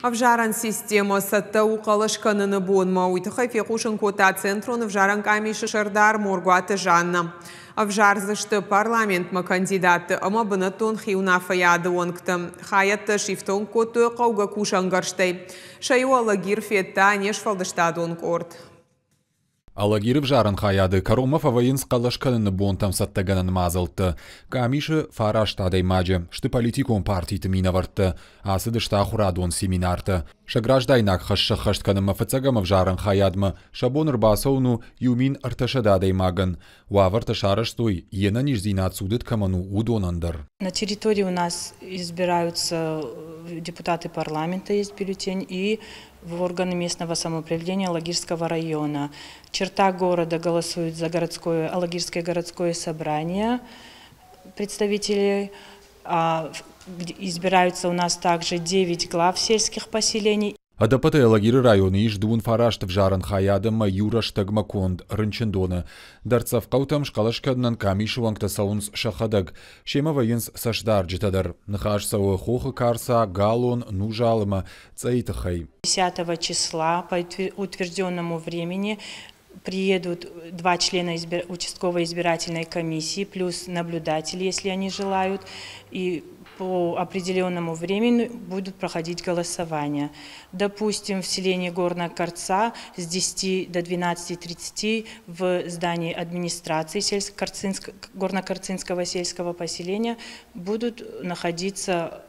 Ӕвзарӕн системӕ цӕттӕ у хъӕлӕс кӕныны бонмӕ. Уый тыххӕй фехъусын кодта Центрон ӕвзарӕн къамисы сӕрдар Моргуаты Жанна. Ӕвзардзысты парламентмӕ кандидатты ӕмӕ бынӕттон хиуынаффӕйады уӕнгты. Хайӕдтӕ сифтонг кодтой хъӕугӕ кусӕнгӕрзтӕй. Сӕ иу Алагир федта не сфӕлдыстадон къорд. Алагиры ӕвзарӕн хайады кӕронмӕ фӕвӕййынц хъӕлӕс кӕныны бонтӕм цӕттӕгӕнӕн мадзӕлттӕ. Къамисы фараст адӕймаджы сты политикон партиты минӕвӕрттӕ, ацыдысты ахуырадон семинартӕ. Сӕ граждайнаг хӕс сӕххӕст кӕнынмӕ фыццӕгӕм ӕвзарӕн хайадмӕ сӕ бон ӕрбацӕуын у 1300 адӕймагӕн. Уавӕртӕ сарӕзтой, йе нӕниздзинад цудыд кӕмӕн у, уыдонӕн дӕр. На территории у нас избираются депутаты парламента, есть бюллетень, и в органы местного самоуправления Алагирского района. Черта города голосует за городское, Алагирское городское собрание представителей. Избираются у нас также 9 глав сельских поселений. Ӕдӕппӕтӕй Алагиры районы ис 29 ӕвзарӕн хайад ӕмӕ иу рӕстӕгмӕ конд рынчындоны. Дӕрддзӕф хъӕутӕм схъӕлӕс кӕнынӕн къамисы уӕнгтӕ цӕуынц сӕхӕдӕг. Семӕ вӕййынц цӕстдарджытӕ дӕр. Ныхас цӕуы Хохы Карца, Галон, Нузал ӕмӕ Цъӕйы тыххӕй. 10 числа по утвержденному времени приедут два члена участковой избирательной комиссии плюс наблюдатели, если они желают, и по определенному времени будут проходить голосование. Допустим, в селении Горная Корца с 10 до 12:30 в здании администрации Горно-Корцинского сельского поселения будут находиться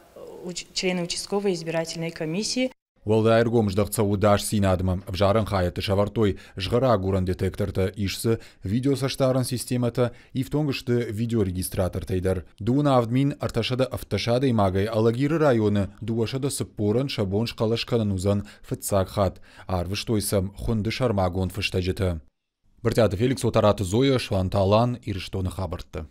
члены участковой избирательной комиссии. Уӕлдай ӕргом здӕхт цӕуы ӕдасдзинадмӕ. Ӕвзарӕн хайӕдты сӕвӕрдтой згъӕрагурӕн детектортӕ, ис дзы видеоцӕстдарӕн системӕтӕ, ифтонг сты видеорегистратортӕй дӕр. 27 318 адӕймагӕй Алагиры районы 240-ӕн сӕ бон схъӕлӕс кӕнын уыдзӕн фыццаг хатт. Арвыстой сӕм хуынды сӕрмагонд фыстӕджытӕ. Брытъиаты Феликс, Отараты Зоя, Суанты Алан, Ирыстоны хабӕрттӕ.